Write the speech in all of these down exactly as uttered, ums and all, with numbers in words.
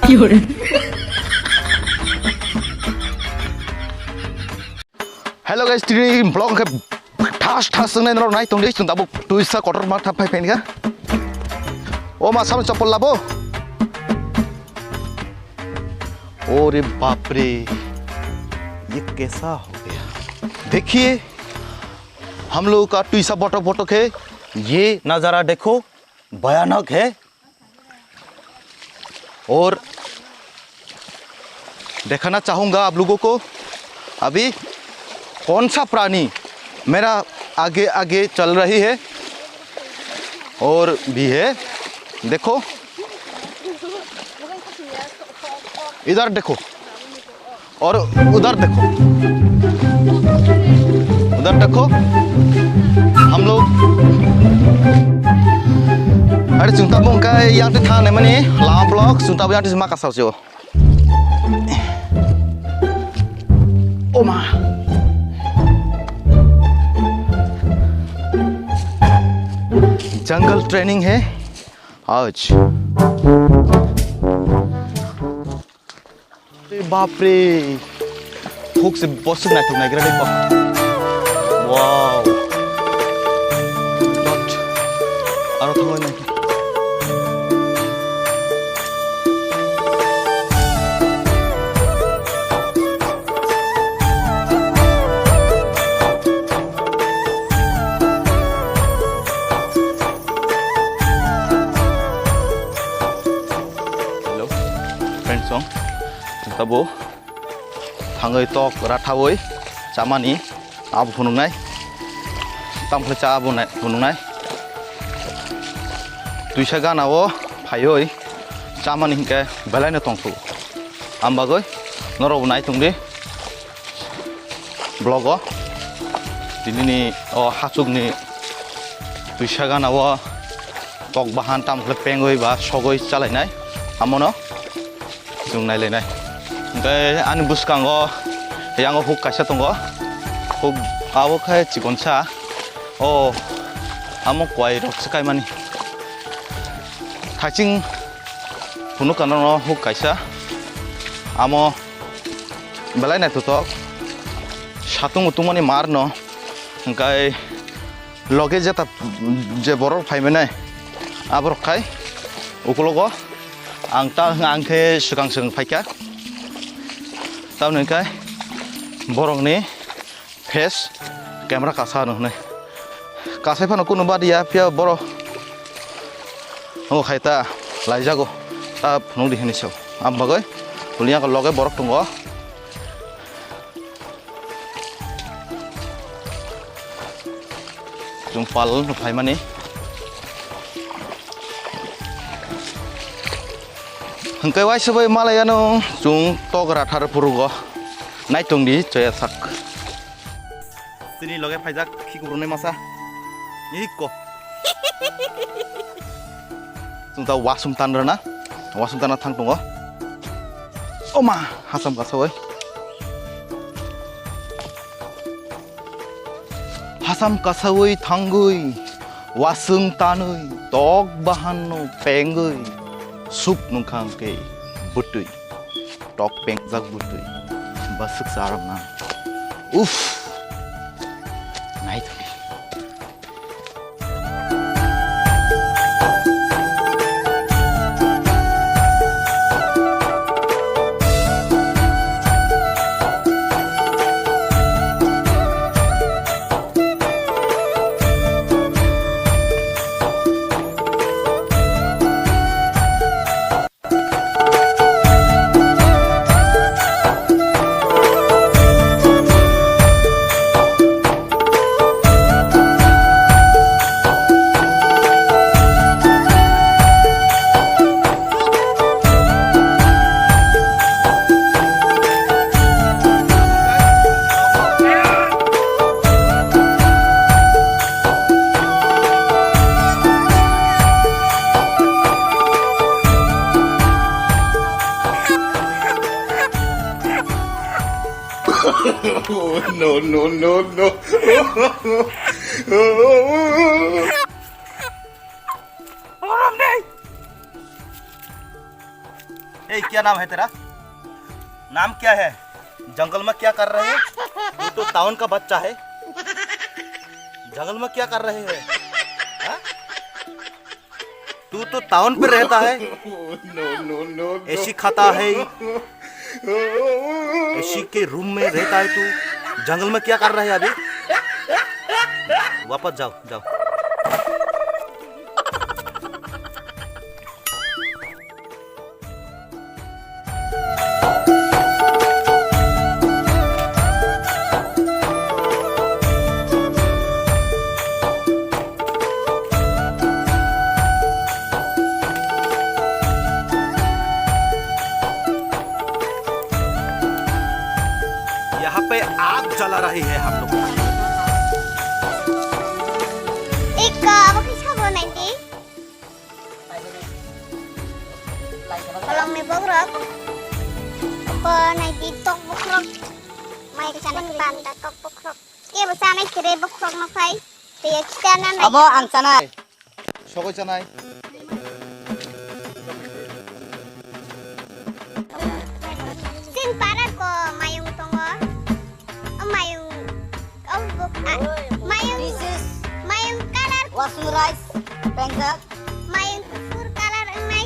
Hello guys, tini vlog khe thas thas wngnai norok nai tongdi, chwng tabuk twisa kotor ma thap phai phaini kha. O ma, samni chopol labo. Ore bapre, ye kaisa ho gaya? Dekhiye, hum log ka twisa botok botok hai, ye nazara dekho, bhayanak hai. और दिखाना चाहूंगा आप लोगों को, अभी कौन सा प्राणी मेरा आगे आगे चल रही है और भी है। देखो, इधर देखो। और उधर देखो, उधर देखो, हम लोग, अरे, chwng tabuk hwnkhe yang twi thang nai mani lama vlog, chwng tabuk yang twi ma kasao se o. O ma. Jungle training hai aaj. Bapre. Huk se bosuk naithok naigra de ba. Wow. But aro thangwi naikhe. Hello, friends song. Tabo thangwi tok rathawi chamani abo phunuknai. Tamkhle cha abo nai phunuknai. Twisa gana o phaiwi chamani hinkhe belaino tongthogo. Am bagwi norokbo nai tongdi. Vlog o tinini o hachukni twisa gana o tok bahan tamkhle pengwi ba sogwi chalainai amono chwng nailainai. Hwnkhe ani bwskango yango huk kaisa tongo, huk abo khe chikonsa o amo kwai rok se kaimani thaiching phunukha norokno huk kaisa amo. Belai naithothok. Satung utungmani mar no. Hwnkhe loge jeta je borok phai mane aborok khai ukulogo ang ta ang khe swkang swkang phaikha. Tamoni hwnkhe borokni face camera kasa no hwnwi. Kasai phano kunu badiya phiya borok. Omo khai ta laijago. Ta phunuk di hinwi sao. Am bagwi. Tuli yang loge borok tongo. Chwng pal no phaimani. Hwnkhe waisa bai malai ano chwng tok rathar phurugo. Naitung di choya sak. Chini loge phaijak khi kubrunai masa. Iko. Chwng ta wasung tan rwna. Wasung tan thang tongo. Oma, hasam kasawi. Hasam kasawi thangwi, wasung tanwi, tok bahanno pengwi, sup nungkhang ke butwi. Tok pengjak butwi. Basuk saram na. Uff. Nai thani. No, no, no, no. ए, क्या नाम है तेरा? नाम क्या है? जंगल में क्या कर रहे है? तू तो टाउन का बच्चा है। जंगल में क्या कर रहे है? हाँ? तू तो टाउन पे रहता है। No, no, no, no। AC खाता है। एसी के रूम में रहता है तू। जंगल में क्या कर रहा है अभी? वापस जाओ, जाओ। यहाँ पे आग जला रही है हम लोग। एक, uh, अबो किसका वो ninety? Kolong ni bokrok. Bo naidi tok bokrok. Mai khe chanai panda tok bokrok. Kebo chanai khere bokrok no khai. Tei khitana nai. Abo ang chanai. Sogoi chanai. Sin para ko mayung tongo. O mayung, o bo, a, mayung, this is mayung colour. Washing rice, pengkak. Mayung kufur colour wngnai.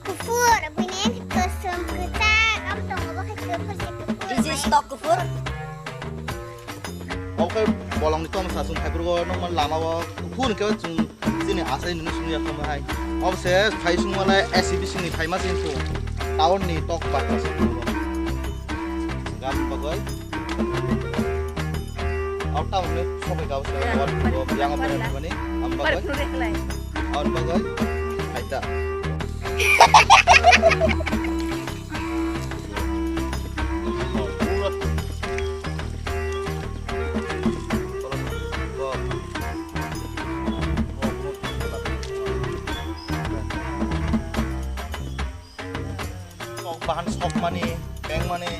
Kufur, buini kosom, kwchak, abo tongo, bo khe kufur se kufur. This is tok kufur. Oke, bolong ni tong sa sung khai bro, no man lama o kufur ke chung. Chini asai nini sung ya kamo hai. Obo se phai sung wala S C B C ni phai ma sing sung. Town ni tok baksa sung. Gam bagoi. Au town ni sobai gau se. Wan go yang apa ni? Am bagoi. Am bagoi. Aita. Sok bahan sokmani, pengmani.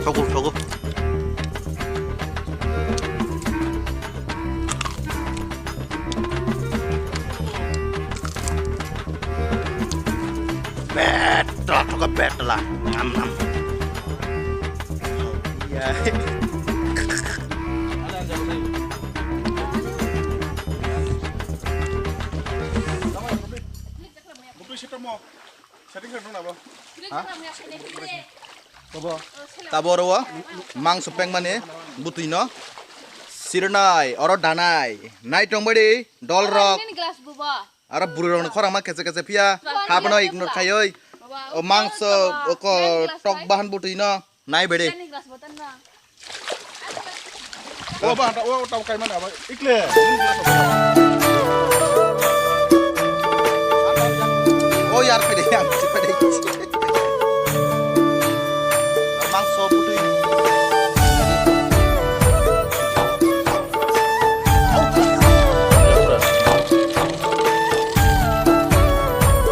Sogo, sogo. Betla, thoka betla. Ngam, ngam. Ya. Setting khe nung nabo. Ha? Tabo oro o mangso pengmani bwtwi no sirnai, oro danai. Nai tong badi dol rok. Nini glass bubo. Aro bwrwi rok ni khorang ma kese kese phiya. Hapno ignore khaioi. O mangso oko tok bahan bwtwi no. Nai bede. Sani glass bottle na. O ba ta o ta kai mana ba ikle. O yar pede yang pede. Mangso putui.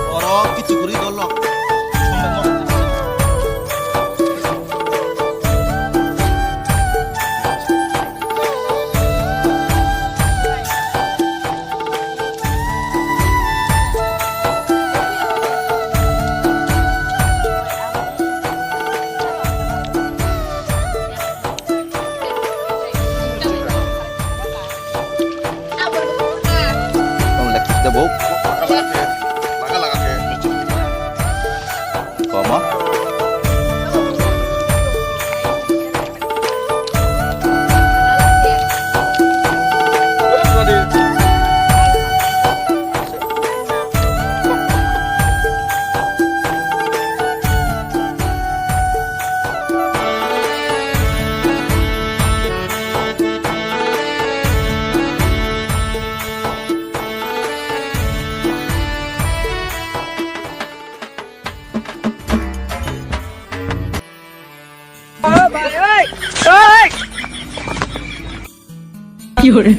Oro kichukuri dolok. Tong lekhi de bo. Koma. 有人。